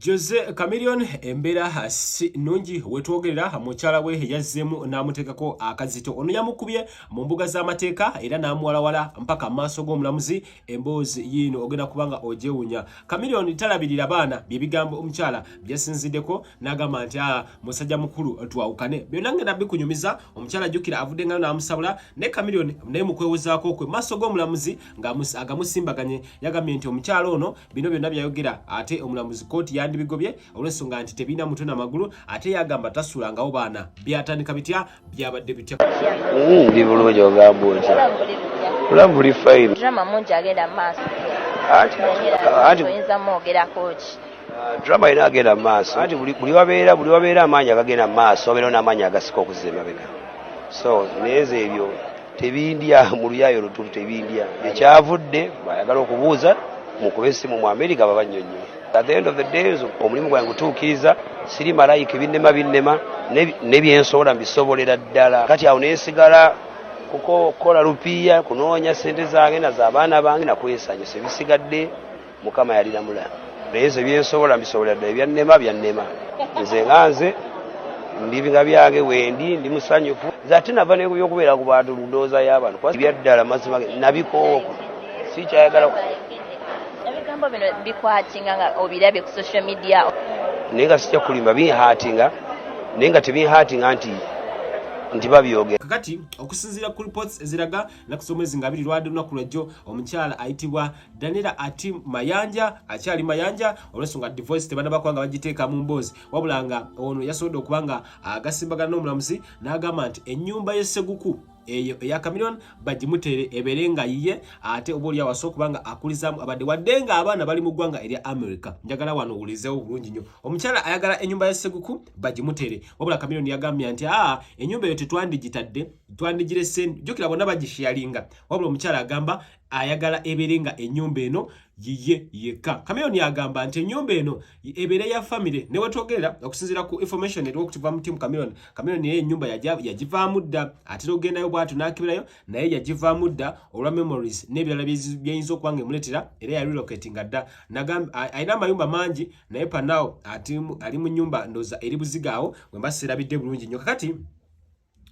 Jose Chameleone embeera si nnungi wetwogerera, mukyala we yazzeemu n'amuteekako akazito. Ono yamukubye mu mbuga z'amateeka era n'amuwalawala mpaka maaso g'omulamuzi. Emboozi yiino ogenda kuba nga ogyewunya. Chameleone talabirira baana, bye bigambo omukyala byasinziddeko n'agamba nti a musajja mukulu twawukane. Byonna ngenda bikunyumiza. Omukyala jjukira avudde ngayo n'amusabula, ne Chameleone naye mu kwewozaako kwe maaso g'omulamuzi ng'agamusimbaganye yagambye nti omukyala ono bino byonna byayogera ate omulamuzi kooti yandibigobye olw'ensonga nti tebirina mutwe na magulu, ate yagamba tasulangawo baana. Byatandika bitya? Byabadde bitya? Ndi bulungi, ogamba otya? Bulamu buli fine. Drama mungi agenda mu maaso. Anti Oyinza mwogerako ki? Drama yina agenda mu maaso, anti buli wabeera amaanyi agagenda mu maaso, wabeerawo n'amaanyi agasika okuzza emabega. So naye nze ebyo tebindya mu luyaayo lututu, tebindya. Ekyavudde bayagala okubuuza, mukube essimu mu America babannyonnyola. At the end of the day, nze omulimu gwange gutuukiriza. Siri malayika, ebinnema binnema, ne byensobola mbisobolera ddala. Kati awo nensigala kuko kukola lupiiya, kunoonya sente zange naza abaana bange nakwesanyusa. Ebisigadde Mukama yaliramula, naye nze byensobola mbisobolera ddala. Ebyannema byannema. Nze nga nze ndibinga byange, wendi ndi musanyufu. Nze ate nava nebyokubeera ku bantu, ndowooza y'abantu, kuba ebyaddala mazima nabikooko, sikyayagala. Ebigambo bino bikwatinga nga obirabye ku social media? Naye nga sijja kulimba, binhurtinga, naye nga tebinhurtinga nti babyogera. Kakati okusinziira ku reports eziraga, ennaku z'omwezi nga 20 lwadde lunaku lwajjo, omukyala ayitibwa Daniela Ati Mayanja, akyali Mayanja olw'ensonga divorce tebanaba kuba nga bagiteeka mu mboozi, wabula nga ono yasobodde okuba nga agasimbagana n'omulamuzi n'agamba nti ennyumba y'esseguku eyo eya Chameleone bagimuteere ebeere nga yiye, ate oba oli awasobola okuba nga akulizaamu abadde, wadde nga abaana bali mu ggwanga erya America. Njagala wano owulizeewo bulungi nnyo. Omukyala ayagala ennyumba ya Seguku bagimuteere, wabula Chameleone yagambye nti aa, ennyumba eyo tetwandigitadde, twandigirese. Jjukira bonna bagisharinga, wabula omukyala agamba ayagala ebeere nga ennyumba eno yiye yekka. Chameleone agamba nti ennyumba eno ebeere ya family. Ne wetwogerera, okusinziira ku information eriwo okutuva mu team Chameleone, Chameleone naye ennyumba yagivaamu dda. Atera okugendayo bw'atyo n'akibirayo, naye yagivaamu dda olwa memories n'ebirala byeyinza okuba nga emuleetera, era ya relocatinga dda. Alina amayumba mangi, naye panawo ali mu nnyumba ndowooza eri Buziga awo, bwe mba seerabidde bulungi nnyo. Kakati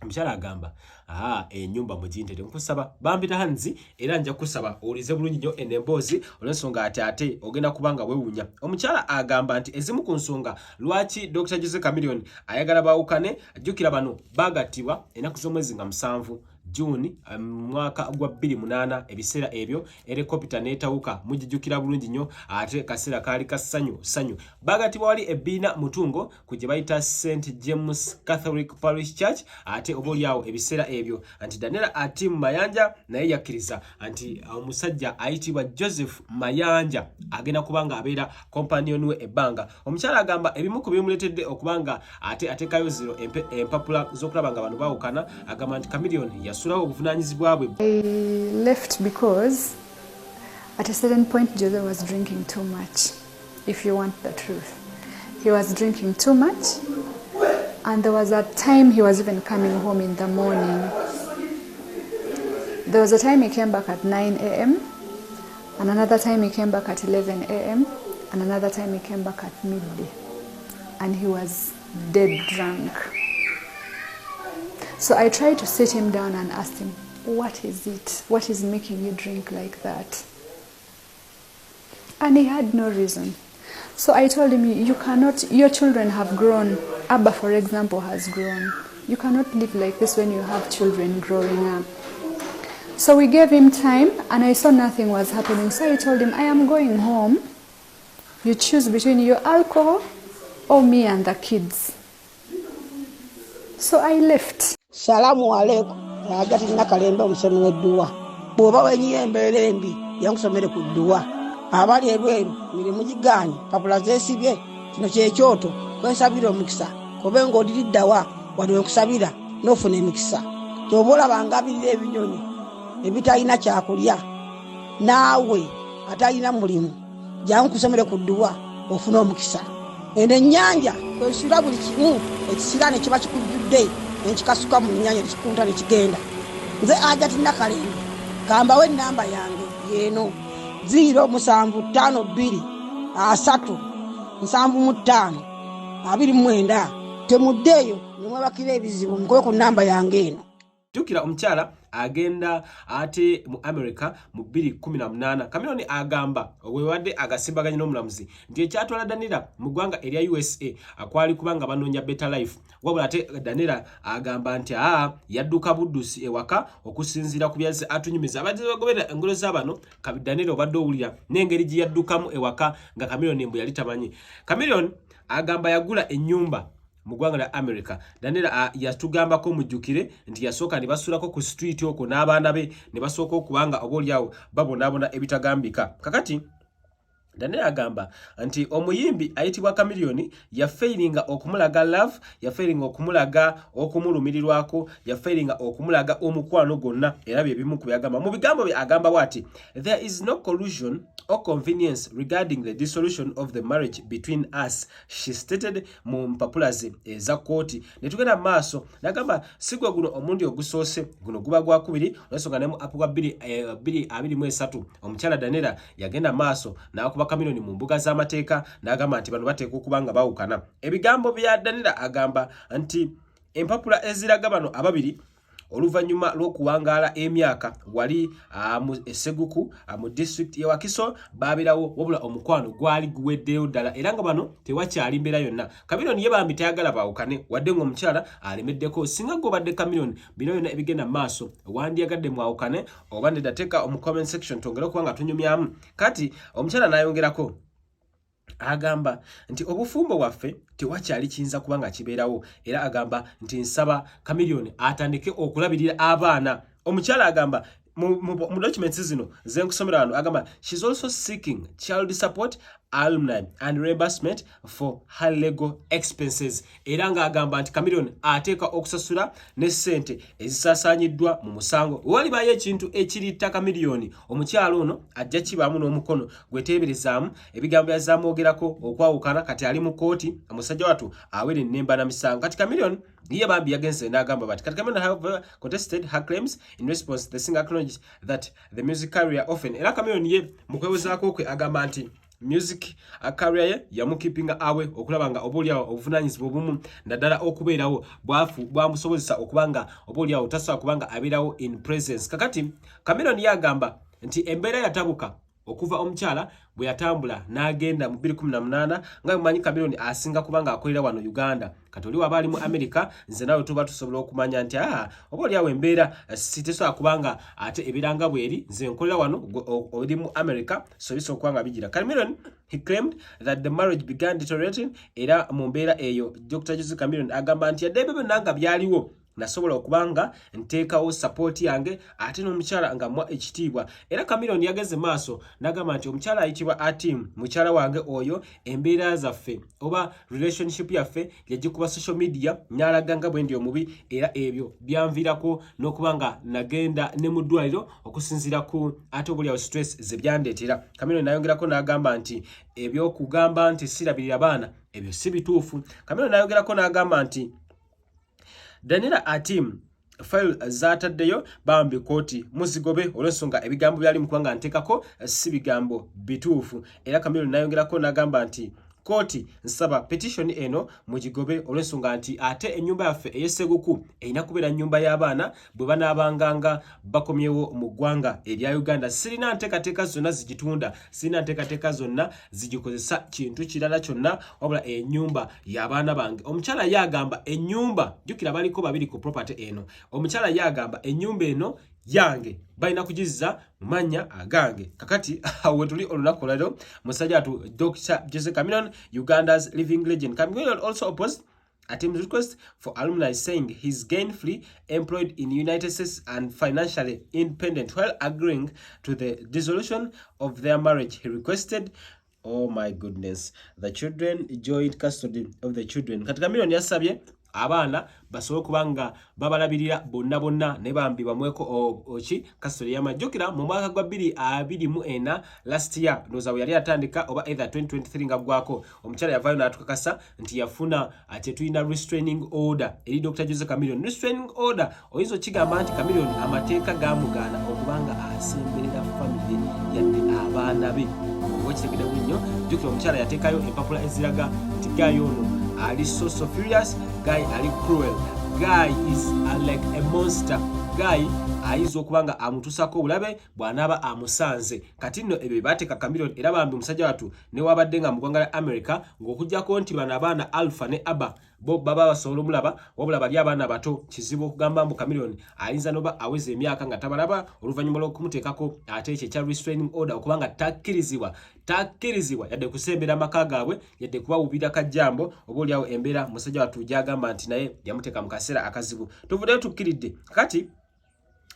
omukyala agamba, aa, ennyumba mugintere, nkusaba bambita hanzi, era nja kusaba owulize bulungi nnyo eno emboozi olw'ensonga ati ate ogenda kuba nga weewuunya. Omukyala agamba nti ezimu ku nsonga lwaki Dr Jose Chameleone ayagala baawukane, jjukira bano baagattibwa ennaku z'omwezi nga 7 Juni mwaka gwa 2008. Ebiseera ebyo helicopter n'etawuka, mugijjukira bulungi nnyo, ate kaseera kaali ka ssanyu ssanyu. Baagattibwa wali ebbiina Mutungo ku gye bayita St James Catholic Parish Church, ate oba oliawo ebiseera ebyo nti Daniela Atim Mayanja naye yakkiriza nti omusajja ayitibwa Joseph Mayanja agenda kuba nga abeera companion we ebbanga. Omukyala agamba ebimu ku bimuleetedde okuba nga ate ateekayo zino empapula z'okulaba nga bano baawukana, agamba nti Chameleone yasulawo obuvunaanyizibwa bwe. I left because at a certain point Jose was drinking too much, if you want the truth. He was drinking too much, and there was a time he was even coming home in the morning. There was a time he came back at 9 a.m., and another time he came back at 11 a.m., and another time he came back at midday. And he was dead drunk. So I tried to sit him down and asked him, "What is it? What is making you drink like that?" And he had no reason. So I told him, "You cannot, your children have grown. Abba, for example, has grown. You cannot live like this when you have children growing up." So we gave him time, and I saw nothing was happening. So I told him, "I am going home. You choose between your alcohol or me and the kids." So I left. Salaamu aleikum. Ajati Nakalembe, omusomi w'edduwa. Bw'oba wenyiye embeera embi, yankusomere ku dduwa. Abali ebweru mirimu gigaanyi, papula zeesibye, kino kyekyoto kwensabira omukisa. Kobe ng'odiriddawa wano wenkusabira n'ofuna emikisa. Kyoba olaba ngabirira ebinyonyi ebitalina kyakulya, naawe atalina mulimu, jangu kusomere ku dduwa ofune omukisa. Eno ennyanja kwesula buli kimu ekisiraane kiba kikujjudde, nenkikasuka mu nnyanja, nekikunta nekigenda. Nze Ajati Nakalembe, kambawo enamba yange yeeno: 0752 30. 75 29. Temuddeeyo ne mwebakira ebizibu, mukube ku nnamba yange eno. Jjukira omukyala agenda ate mu America mu 2018. Chameleone agamba wewadde agasimbaganye n'omulamuzi nti ekyatwala Danila mu ggwanga erya USA akwali kubanga banoonya better life, wabula ate Danila agamba nti aa yadduka buddusi ewaka okusinziira ku byazze atunyumiza. Abadde bagoberera engolo za bano Danila obadde owulira n'engeri gye yaddukamu ewaka nga Chameleone mbu yali tamanyi. Chameleone agamba yagula ennyumba mu ggwanga lya America. Daniela yatugambako, mujjukire nti yasooka ne basulako ku street okwo n'abaana be ne basooka okubanga oba oliawo babonaabona ebitagambika. Kakati Daniel agamba nti omuyimbi ayitibwa Chameleone yafeiringa okumulaga love, yafeiringa okumulaga okumulumirirwako, yafeiringa okumulaga omukwano gwonna, era bye bimu ku byagamba. Mu bigambo bye agamba bw'ati: "There is no collusion or convenience regarding the dissolution of the marriage between us," she stated mu mpapula ze eza kkooti. Ne tugenda mu maaso, n'agamba si gwe guno omulundi ogusoose, guno guba gwakubiri, olwensonga ne mu apu gwa 2023 omukyala Daniela yagenda maaso n'akuba Chameleone mu mbuga z'amateeka n'agamba nti bano bateekwa okuba nga bawukana. Ebigambo bya Daniela agamba nti empapula eziraga bano ababiri oluvannyuma lw'okuwangaala emyaka wali mu Seguku mu disitulikiti ye Wakiso baabirawo, wabula omukwano gwali guweddeyo ddala era nga bano tewakyali mbeera yonna. Chameleone ye bambi tayagala baawukane wadde ng'omukyala alemeddeko. Singa gw'obadde Chameleone, bino byonna ebigenda mu maaso wandyagadde mwawukane oba nedda? Teeka mu comment section twongere okuba nga tunyumyamu. Kati omukyala n'ayongerako agamba nti obufumbo bwaffe tewakyali kiyinza kuba nga kibeerawo, era agamba nti nsaba Chameleone atandike okulabirira abaana. Omukyala agamba mu documents zino zenkusomera wano, agamba she's also seeking child support, alimony and reimbursement for her legal expenses, era ng'agamba nti Chameleone ateeka okusasula ne ssente ezisaasaanyiddwa mu musango. Walibayo ekintu ekiritta Chameleone, omukyala ono ajja kibaamu n'omukono gweteeberezaamu. Ebigambo byazamwogerako okwawukana, kati ali mu kkooti, omusajja watu awere ennemba na misango. Kati Chameleone ye bambi yagenze n'agamba bati kati Chameleone have contested her claims. In response, the singer acknowledged that the music career often, era Chameleone ye mu kwewozaako kwe agamba nti music career ye yamukipinga awe okulaba nga oba oliawo obuvunaanyizibwa obumu naddala okubeerawo bwafu bwamusobozesa okuba nga oba oliawo tasobola kuba nga abeerawo in presence. Kakati Chameleone ye agamba nti embeera yatabuka okuva omukyala bwe yatambula n'agenda mu 2018. Nga mumanyi, Chameleone asinga kuba nga akolera wano Uganda. Kati oli waba ali mu America, nze nawe tuba tusobola okumanya nti aa oba oliawo embeera si tesobola kuba nga ate ebeera nga bweri, nze nkolera wano, oli mu America, so bisobola okuba nga bigira. Chameleone, he claimed that the marriage began deteriorating, era mu mbeera eyo Dr Jose Chameleone agamba nti yadde ebyo byonna nga byaliwo, nasobola okuba nga nteekawo support yange ate n'omukyala nga mwa ekitiibwa. Era Chameleone yageze maaso n'agamba nti omukyala ayitibwa Atim, mukyala wange oyo, embeera zaffe oba relationship yaffe yagikuba social media n'alaga nga bwe ndi omubi, era ebyo byanviirako n'okuba nga nagenda ne mu ddwaliro okusinziira ku ate obuliawo stress ze byandeetera. Chameleone n'ayongerako n'agamba nti ebyokugamba nti sirabirira baana ebyo si bituufu. Chameleone n'ayongerako n'agamba nti Daniela Atim file zataddeyo bambi kooti muzigobe olw'ensonga ebigambo byali mu kubanga nteekako si bigambo bituufu. Era Chameleone n'ayongerako n'agamba nti kooti nsaba petition eno mugigobe olw'ensonga nti ate ennyumba yaffe ey'Esseguku erina kubeera nnyumba y'abaana bwe banaabanga nga bakomyewo mu ggwanga erya Uganda. Sirina nteekateeka zonna zigitunda, sirina nteekateeka zonna zigikozesa kintu kirala kyonna, wabula ennyumba y'abaana bange. Omukyala ye agamba ennyumba, jjukira baliko babiri ku property eno, omukyala ye agamba ennyumba eno yange, balina kugizza mu mannya agange. Kakati awo wetuli olunaku olwaliro, musajja atu Dr Jose Chameleone, Uganda's living legend. Chameleone also opposed Atim's request for alimony, saying he's gainfully employed in United States and financially independent, while agreeing to the dissolution of their marriage. He requested, oh my goodness, the children, joint custody of the children. Kati Chameleone yasabye abaana basobole okuba nga babalabirira bonna bonna, ne bambi bamweko oki custody yamajjukira mu mwaka gwa 2024, last year ndowooza bwe yali atandika oba either 2023 nga ggwako, omukyala yavaayo n'atukakasa nti yafuna kyetulina restraining order eri Dr Jose Chameleone. Restraining order oyinza okigamba nti Chameleone amateeka gamugaana okuba nga asemberera family yadde abaana be. Oba kitegedde bulungi nnyo. Jjukira omukyala yateekayo empapula eziraga nti guy ono ali so so furious, guy ali cruel, guy is like a monster, guy ayinza okuba nga amutuusako obulabe bw'anaaba amusanze. Kati nno ebyo byebateeka Chameleone, era bambi omusajja wattu newabadde nga mu ggwanga lya America, ng'okuggyako nti bano abaana Alpha ne Abba bo baba basobola omulaba, wabula bali abaana bato kizibu okugamba mbu Chameleone ayinza noba aweza emyaka nga tabalaba, oluvannyuma lw'okumuteekako ate ekyo ekya restraining order, okuba nga takkirizibwa yadde kusembera amaka gaabwe, yadde kubawubira kajjambo. Oba oliawo embeera musajja wattu gyagamba nti naye yamuteeka mu kaseera akazibu. Tuvuddeyo tukkiridde kati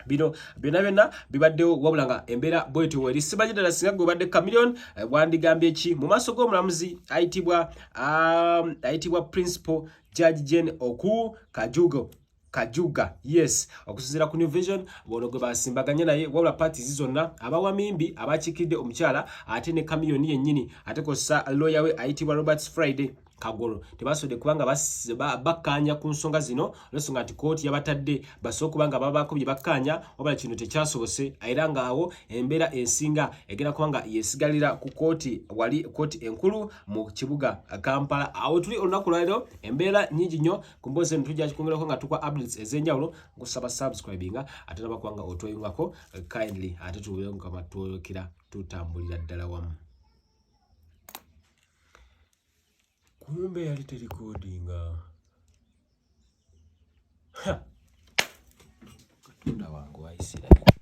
bino byonna byonna bibaddewo, wabula nga embeera bwetyo weri. Simanyi ddala singa gwe obadde Chameleone, wandigambye ki mu maaso g'omulamuzi ayitibwa Principal Judge Jane Oku Kajugo Kajuga. Yes, okusinziira ku New Vision, bono gwe basimbaganye naye, wabula parties zonna, abawamimbi abakiikidde omukyala ate ne Chameleone yennyini, ate kossa lawyer we ayitibwa Robert Friday Kagolo, tebasobodde kubanga bakkaanya ku nsonga zino, olwensonga nti kooti yabatadde basobole okuba nga babaako bye bakkaanya, wabula kino tekyasobose. Era ng'awo embeera ensinga egenda kuba nga yesigalira ku kooti, wali kooti enkulu mu kibuga Kampala. Awo tuli olunaku lwaleero, embeera nyingi nnyo ku mboozi eno, tujja kikwongerako nga tukwa updates ez'enjawulo. Nkusaba subscribinga ate naba kubanga otweyungako kindly, ate tubeere nga twolekera tutambulira ddala wamu. Kumbe yali terikodinga. Katonda wange wa Isirayiri.